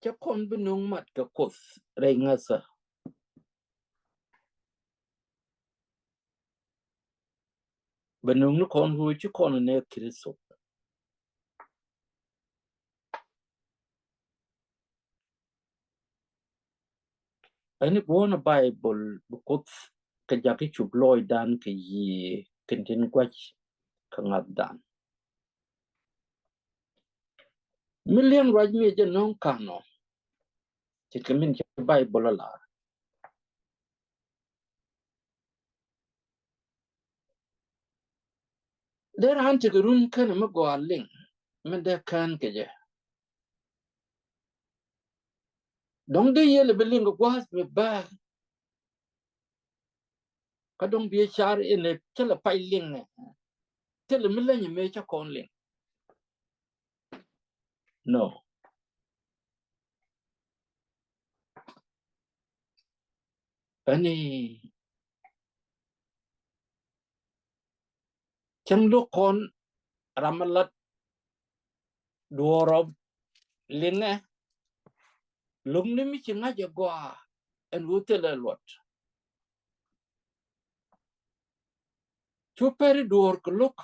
cɛ kɔn bi nöŋ mat kɛ Kuoth rɛy ŋäthä. Bɛ nöŋ ni kɔn ɣöö ci kɔn nɛ Kritho. Ɛn i̱ guɔ̱ɔ̱n Baibol bi Kuoth kɛ jakä cop lɔɔcdan kɛ yiëë kɛn tin gua̱c kɛ ŋa̱thdan. Mi liɛŋ ruac mi jɛ nöŋ kanɔ, ce̱tkɛ min ci Baibol a lar. Dee raan tekɛ run kɛnɛ mi gɔaa liŋ, min dee kään kɛ jɛ. Dɔ̱ŋ dee yɛl bi liŋ kɛ gua̱a̱th mi bäär. Kä dɔ̱ŋ bi car inɛ thilɛ pay liŋ ɛ. Thilɛ mi leny mëë cä kɔn liŋ. No. Ɛni cäŋ lo̱k kɔn ram a lat duɔ̱ɔ̱r ɔ liŋɛ. Lo̱kni mi ci ŋa̱c ɛ gɔaa ɛn ɣöö thilɛ luɔt. Cu pɛri duɔ̱ɔ̱r kɛ lo̱k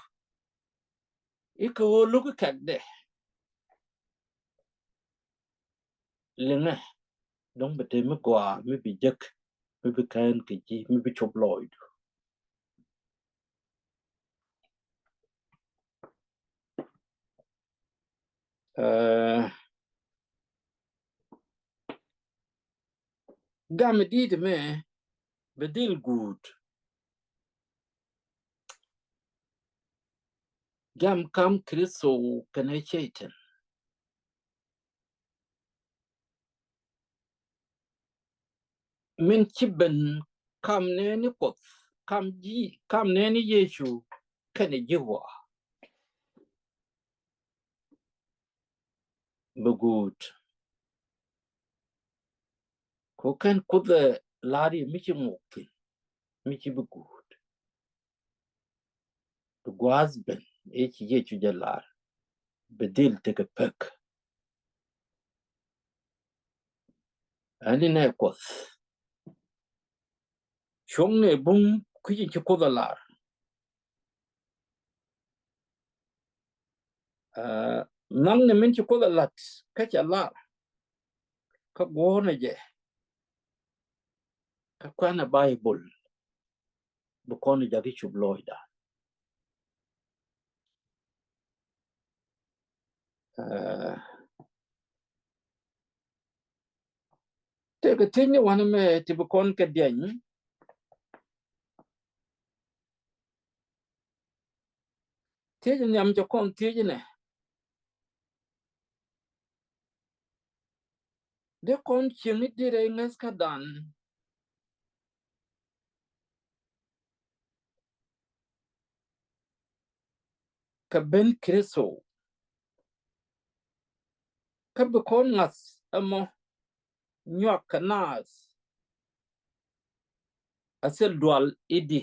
i̱ kɛ ɣöö lo̱k i̱ kɛkdɛ. Liŋɛ dɔ̱ŋ bɛ te mi gɔaa mi bi jek, mi bi kään kɛ ji̱, mi bi cop lɔɔcdu. Aa, gam di̱i̱t mɛ bɛ dhil guut. Gam kam Kritho kɛnɛ Cɛytan. Min ci ben kam nɛɛni Kuɔth, kam ji̱, kam nɛɛni Yecu kɛnɛ ji̱ wä. Bɛ guut. Ko kɛn Kuoth ɛ lar yɛ mi ci ŋuɔk thi̱n, mi ci bi guut. Bi gua̱a̱th ben ëë ci Yecu jɛ lar, bɛ dhil tekɛ pek. Ɛn inɛ Kuɔth cuɔ̱ŋ ni bum kui̱c in ci Kuoth a lar. Aa, naŋ ni min ci Kuoth a lat kä cɛ lar. Kä guɔ̱ɔ̱nɛ jɛ kä kuanɛ Baibol. Bi kɔn jakä cop lɔcda. Aa, tekɛ thiec ni wanɛ mɛ ti bi kɔn kɛ diany. Thiec nhiam cɛ kɔn thiec nɛ. Dee kɔn cieŋ i̱ dirɛ iŋäth kädan. Kä ben Kritho. Kä bi kɔn ŋa̱th ɛmɔ nyuak kɛ naath. A thil dual i̱di.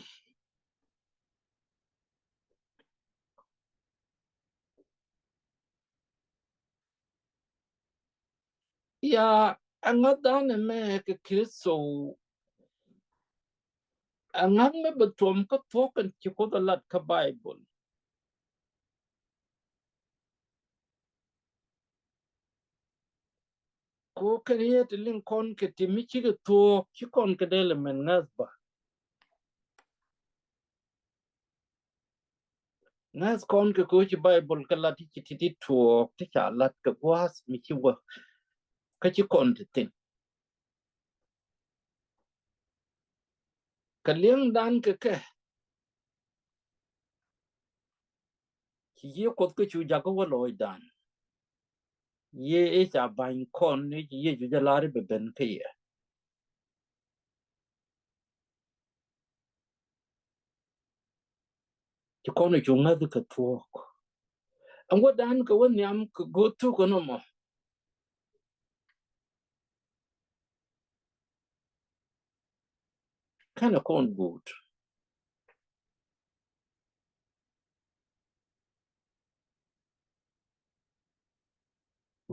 Ya, ɛŋa dhan ɛmɛ kɛ Kritho, ɛŋa mɛ bɛ tuɔm kä thuɔ̱k kɛn ci Kuoth ɛ lat kä Baibol. Ko kɛn yɛ ti liŋ kɔn kɛ ti mi cikɛ thuɔ̱k ci kɔn kɛ dee lɛ mɛn ŋa̱th ba. Ŋa̱th kɔn kɛ ko ci Baibol kɛ lat ti ci ti ti tuɔɔk ti ca lat kɛ gua̱a̱th mi ci wä kä ci kɔn ti thin. Kɛ liɛŋdan kɛ kɛ ci Yiëë Kuɔth kä cu jakä wä lɔɔcdan. Yiëë i̱ ca ba̱ny kɔn i̱ ci Yecu jɛ lar i̱ bɛ ben kä yɛ. Ci kɔn cu ŋäth kɛ thuɔ̱k. Ɛn wä dan kɛ wä nhiam kɛ go̱o̱th thuk ɛn ɔmɔ. Kɛnɛ kɔn guut.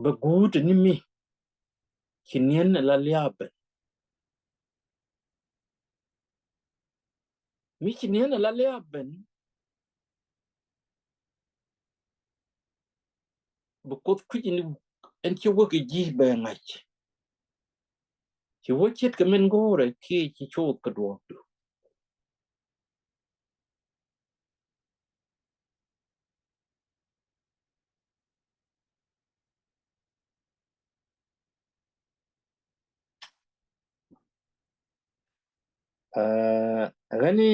Bɛ guut ni mi ci niɛn ala liaben. Mi ci niɛn ala liaben. Bɛ Kuoth kui̱c ni ɛn ci wä kɛ ji̱ bɛ ŋa̱c. Ci wä ce̱tkɛ min go̱o̱rɛ kiɛ ci coth kɛ duɔ̱ɔ̱pdu. Ɣäni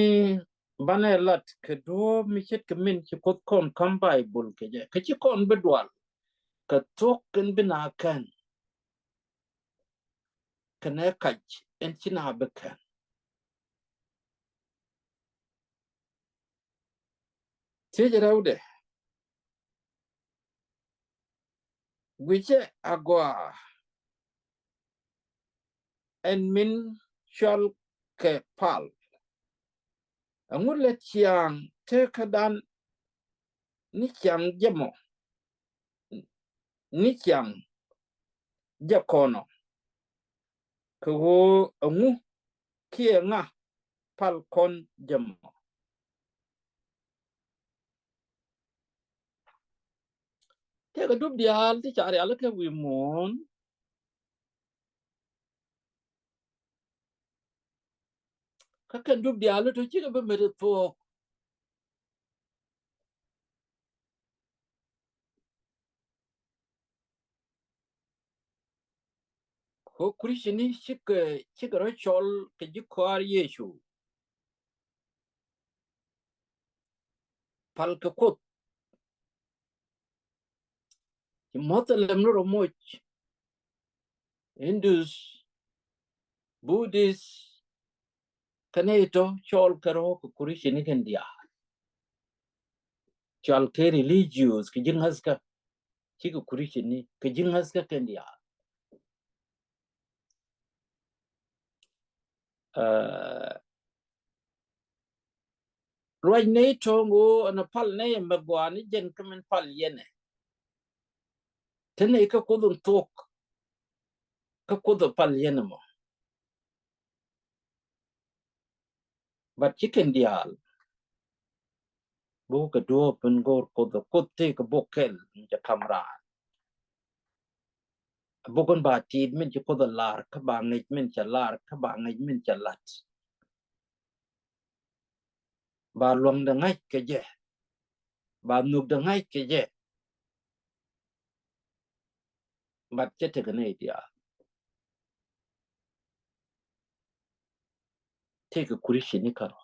banɛ lat kɛ duɔ̱ɔ̱p mi ce̱tkɛ min ci Kuoth kɔn ka̱m Baibol kɛ jɛ kä ci kɔn bi dual kɛ thuɔ̱k kɛn bi na kɛn. Kɛnɛ kac ɛn ci na bi kɛn. Thiec rɛwdɛ. Guicɛ agɔaa ɛn min cɔal kɛ pal. Ɛŋu lɛ ciaŋ tekädan ni ciaŋ jɛ mɔ ni ciaŋ jɛ kɔnɔ kɛ ɣöö ɛŋu kiɛ ŋa pal kɔn jɛ mɔ. Tëëkɛ dup diaal ti ca rialikä wi̱i̱ muɔ̱ɔ̱n. Kä kɛn dup diaal tɔ cikɛ bi met thuɔ̱k. Ko Kricini cikɛ, cikɛ rɔ cɔl kɛ ji̱ kɔaar Yecu. Pal kɛ Kuoth. Ci Muslim ni rɔ moc, Hindus, Buddhist, kɛnɛ itɔ cɔl kɛ rɔ kɛ Kricini kɛn diaal. Cɔl kɛ religious kɛ ji̱ ŋäthkä. Cikɛ Kricini kɛ ji̱ ŋäthkä kɛn diaal. Ruac nɛy tɔ̱ɔ̱ŋ ɣöö ɛn pal nɛy ɛmɛ gɔaa ni jɛn kä min pal yɛn ɛ. Te nɛy kä Kuoth in thuɔ̱k kä Kuoth ɛ pal yɛn ɛmɔ. But ci kɛn diaal. Buk kɛ duɔ̱ɔ̱p in go̱o̱r Kuoth ɛ Kuoth tëëkɛ bok kɛl in cɛ ka̱m raan. Bok in ba ti̱i̱t min ci Kuoth ɛ lar kä ba ŋäc min cɛ lar kä ba ŋäc min cɛ lat. Ba luaŋdɛ ŋa̱c kɛ jɛ. Ba nhökdɛ ŋa̱c kɛ jɛ. But cɛ tekɛ nɛy diaal. Tëëkɛ Kricini kärɔ.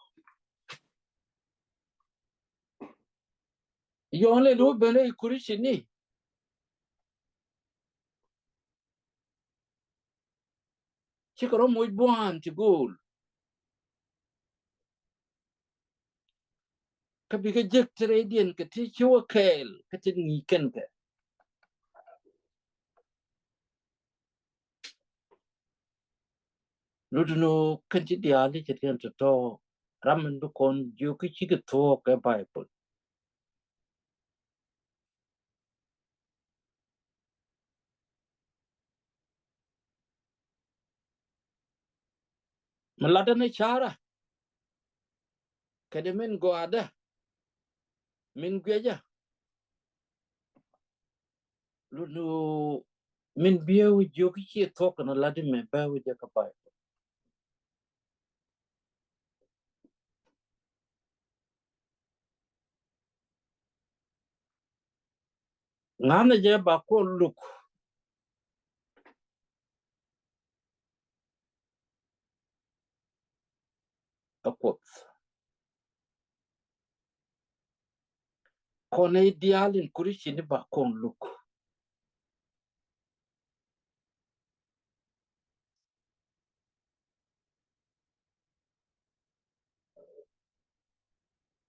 Yɔ̱ɔ̱n lɛ ni wä ben rɛy Kricini. Cikɛ rɔ moc buan ti go̱o̱l. Kä bikɛ jek ti rɛydiɛn kɛ ti ci wä kɛɛl kä ti ŋi̱i̱c kɛn kɛ. Lotdɛ ni kɛn ti diaal i̱ cɛ tiɛn tɔ̱tɔ̱ ram in bi kɔn jiök i̱ cikɛ thuɔ̱ɔ̱k kɛ Baibol. Mi latdä ni ca̱rä kɛnɛ min gɔaadä, min guiɛcä. Luni min biɛ wä jiök i̱ ciɛ thuɔ̱k kɛnɛ latdä mɛ bä wä jɛ kä Baibol. Ŋa̱nɛ jɛ ba kɔn luk ɛ Kuoth. Kɔn i̱ diaal in Christian i̱ ba kɔn luk.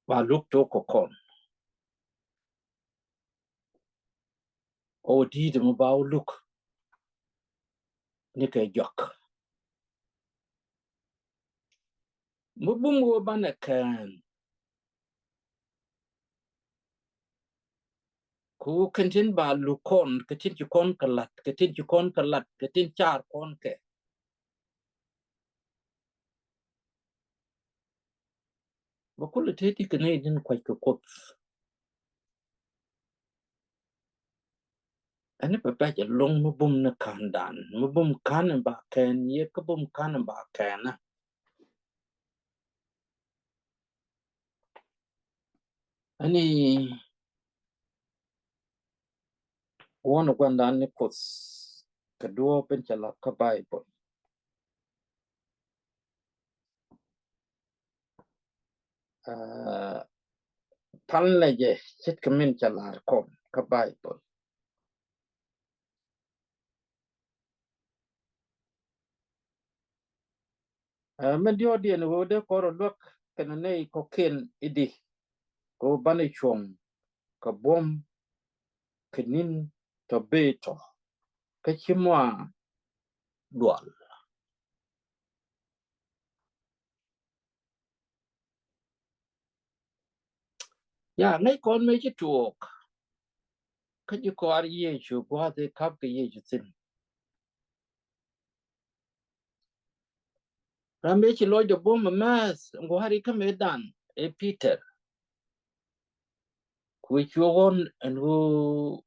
Ba luk tok kɛ kɔn. Ɔ di̱i̱t mi ba wä luk ni kɛ jɔak. Mi bum wä banɛ kɛn. Ku kɛn tin ba luk kɔn, kɛ tin ci kɔn kɛ lat, kɛ tin ci kɔn kɛ lat, kɛ tin car kɔn kɛ. Bä kulɛ teti kɛ nɛy tin kuac kɛ Kuoth. Ɛn ni pɛ pɛc ɛlɔ̱ŋ mi bum ni ka̱ndan, mi bum ka̱n in ba kɛn, yɛ kä bum ka̱n in ba kɛn. Ɛn ni Wuɔ̱n gua̱ndan ni Kuoth kɛ duɔ̱ɔ̱p in cɛ lat kä Baibol. Aa, pal nɛ jɛ ce̱tkɛ min cɛ lar kɔn kä Baibol. Aa, min diɔ̱ɔ̱kdiɛn ɣöö dee kɔn rɔ luäk kɛnɛ nɛy kɔ̱kiɛn i̱di kɛ ɣöö banɛ cuɔ̱ŋ kɛ buɔ̱m kɛ ni̱n tɔ̱ bëë tɔ̱ kä ci mɔ a dual. Ya, ŋäc kɔn mëë ci tuɔɔk kä ji̱ kɔaar Yecu gua̱a̱th i̱ ka̱p kɛ Yecu thi̱n. Ram mëë ci lɔcdɛ buɔ̱m ɛmɛth gua̱a̱ri kä mëëdan ɛ Peter. Kui̱ cuɔk ɣɔn ɛn ɣöö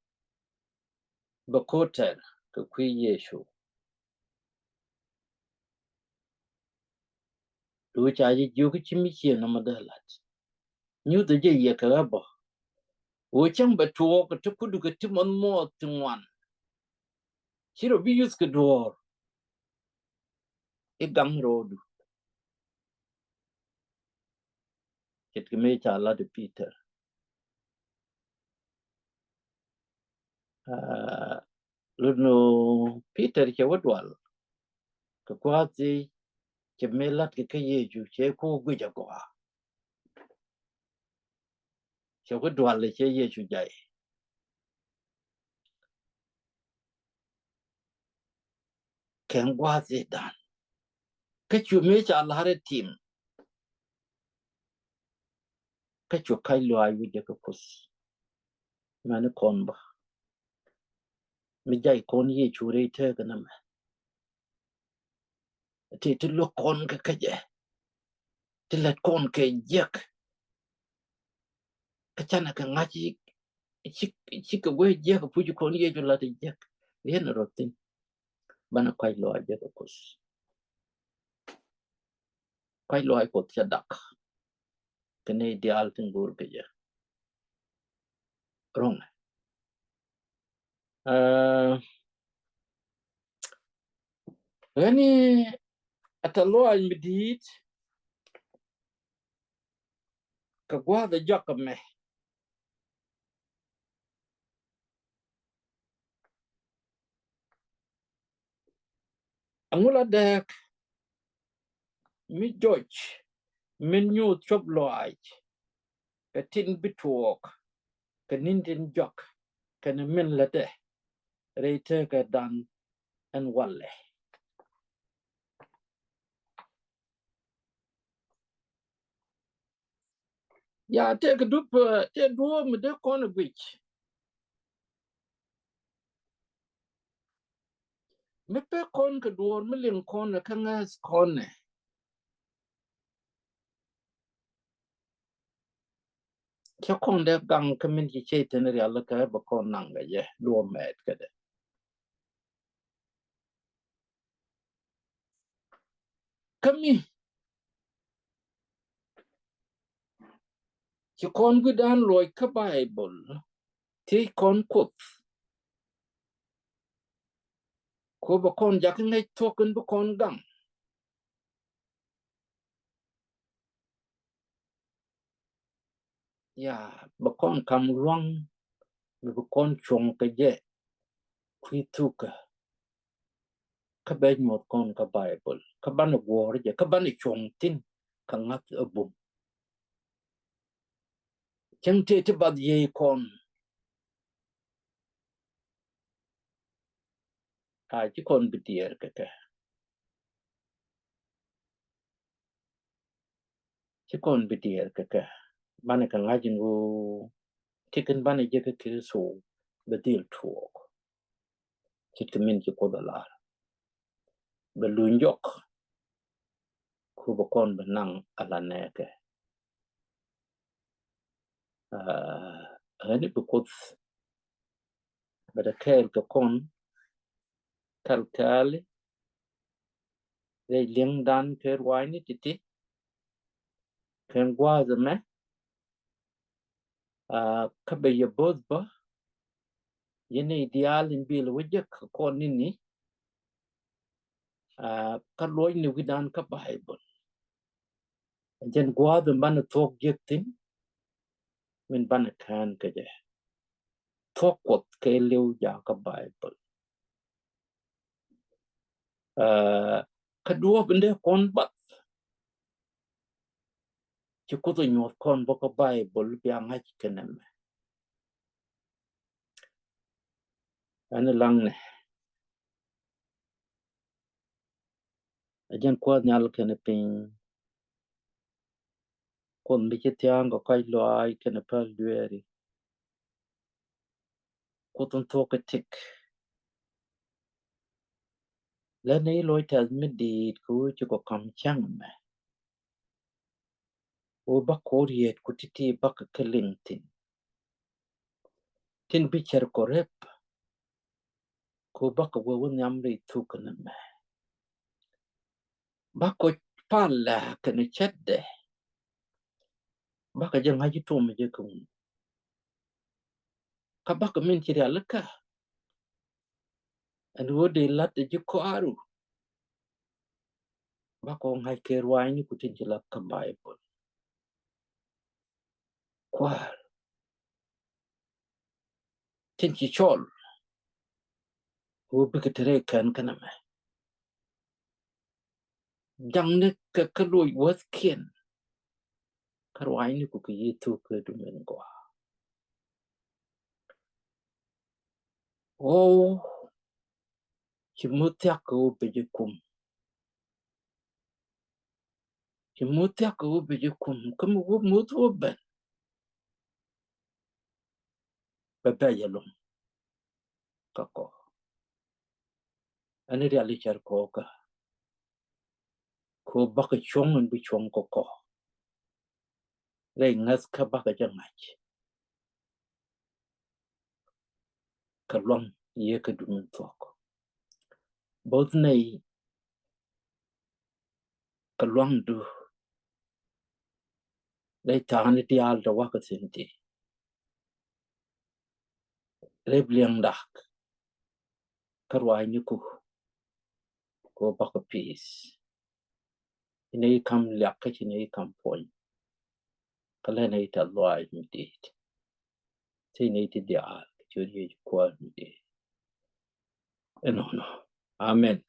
bɛ ko̱tɛr kɛ kui̱ Yecu. Duuc ca ji̱ jiök ci mi ciëŋ nɔmɔ dee lat. Nyuth jɛ yɛ kɛ ɣä bä. Wee cäŋ bɛ tuɔɔk kɛ ti kudu kɛ ti mɔth muɔth ti ŋuan. Ci rɔ bi yuth kɛ duɔ̱ɔ̱r i̱ gaŋ rɔɔdu. Ce̱tkɛ mëë ca lat i̱ Peter. Aa, Lotnu Peter cɛ wä dual kɛ gua̱a̱th i̱ cɛ mëë la̱tkɛ kä Yecu cɛ ku guic agɔaa. Cɛ wä dual cɛ Yecu jay kɛn gua̱a̱th i̱ dan. Kä cu mëë ca la̱r i̱ tim. Kä cu ka̱c luaac wi̱cdɛ kä Kuoth. Mɛni kɔn bä mi jay kɔn Yecu rɛy tëëkä nɛmɛ. Ti ti luäk kɔn kɛ kä jɛ, ti lät kɔn kɛ jiäk. Kä canɛ kɛ ŋa̱c ci, ci, ci kɛ wee jiäk puc kɔn Yecu lät jiäk. Riɛn rɔ thi̱n. Banɛ kuac luaac jɛ kɛ Kuoth. Kuac luaac Kuɔth cɛ dak kɛ nɛy diaal tin go̱o̱r kɛ jɛ. Ro̱ŋɛ. Aa, ɣän i̱ a tɛ luaac mi di̱i̱t kɛ gua̱a̱th ɛ jɔak ɛmɛ. Aŋu la dääk mi jɔc min nyuuth cuɔp luaac kɛ tin bi tuɔɔk kɛ ni̱n tin jɔak kɛnɛ min lätdɛ rɛy tëëkädan ɛn walɛ. Ya, tëëkɛ dup, tëë duɔ̱ɔ̱p mi dee kɔn ɛ guic. Mi pek kɔn kɛ duɔ̱ɔ̱r mi liŋ kɔn ɛ kä ŋääth kɔn ɛ. Cɛ kɔn dee gaŋ kä min ci cɛ thin rial kä bɛ kɔn naŋ kɛ jɛ luɔ mɛɛt kɛ dɛ. Kä mi ci kɔn wi̱dan luɔc kä Baibol thiec kɔn Kuoth. Ku bɛ kɔn jakä ŋäc thuɔ̱k in bi kɔn gaŋ. Ya, bɛ kɔn kam luaŋ mi bi kɔn cuɔ̱ŋ kɛ jɛ kui̱ thukä. Kä bɛ nyuɔth kɔn kä Baibol kä banɛ guɔ̱ɔ̱r jɛ kä banɛ cuɔ̱ŋ thi̱n kɛ ŋa̱th ɛ bum. Cäŋ tëë ti bath yiey kɔn a ci kɔn bi diɛɛr kɛ kɛ. Ci kɔn bi diɛɛr kɛ kɛ. Banɛ kɛ ŋa̱c in ɣöö ti kɛn banɛ jek kä Kritho bɛ dhil tuɔɔk. Ce̱tkɛ min ci Kuoth a lar bɛ luny jɔk. Ku bɛ kɔn bɛ naŋ a la nɛɛkɛ. Aa, ɣän i̱ bi Kuoth bɛ dee kɛɛl kɛ kɔn kɛl kɛɛli rɛy li̱eŋdan kɛ ruaacni ti̱ti̱ kɛn gua̱a̱th ɛmɛ. Aa, kä bɛ yɛ bo̱th bä yɛn i̱ diaal in bil wä jek kɔn ni̱ni. Aa, kä luɔcni wi̱dan kä Baibol. Jɛn gua̱a̱th in banɛ thuɔ̱k jek thi̱n min banɛ kään kɛ jɛ. Thuɔ̱k Kuɔth kɛ li̱w jakä Baibol. Aa, kä duɔ̱ɔ̱p in dee kɔn bath ci Kuoth ɛ nyuɔ̱th kɔn bä kä Baibol bia ŋa̱c kɛ nɛmɛ. Ɛn laŋnɛ ɛ jɛn Kuäär nhial kɛnɛ piny. Kuoth mi ci thia̱a̱ŋ kɛ kɔc lɔaac kɛnɛ päl dueeri. Kuoth in thuɔ̱k kɛ tik. Lät ni i̱ loc tɛth mi di̱i̱t kɛ ɣöö ci kɔ ka̱m cäŋ mɛ. Ɣöö bä ko̱r yet ku ti̱ti̱ bä kɛ kä liŋ thi̱n. Tin bi cär kɔ rep. Ku bakɔ wee wä nhiam rɛy thuk kɛnɛ mɛ. Bakɔ pal kɛnɛ cɛtdɛ. Bakɔ jɛ ŋa̱c i̱ tuɔm jɛ kɛ wun. Kä bakɔ min ci rialikä. Ɛn ɣöö dee la̱t ɛ ji̱ kɔaaru. Bakɔ ŋa̱c kɛ ruaacni ku tin ci la̱t kä Baibol. Kuäär. Tin ci cɔl. Ɣöö bikɛ te rɛy kɛn kɛnɛ mɛ. Jaŋni kɛ kä loc wäthkiɛn. Kä ruaacni ku kɛ Yecu kɛ dumen gɔaa. Ɣɔw ci muth thiak kɛ ɣöö bɛ jɛ kum. Ci muth thiak kɛ ɣöö bɛ jɛ kum kä mi wä muth wä ben. Bɛ bɛ jɛ lom kä kɔ. Ɛn riali cär kɔkä. Kɛ ɣöö bakɛ cuɔ̱ŋ in bi cuɔ̱ŋ kɔ kɔ. Rɛy ŋäth kä bakɛ jɛ ŋa̱c. Kɛ luaŋ yee kɛ dumin thuɔ̱k. Both nɛy kɛ luaŋdu. Rɛy tha̱a̱ŋni diaal tɛ wakä thi̱n ti. Rep liɛŋ dak. Kä ruaacni ku. Kɛ ɣöö bakɔ peace. Inɛ i̱ kam liak kä ci inɛ i̱ kam puɔ̱ny. Kä lɛ inɛ i̱ tɛth lɔaac mi di̱i̱t. Ci inɛ i̱ ti diaal kɛ ciöt Yecu Kuäär mi di̱i̱t. Ɛnɔnɔ. Amen.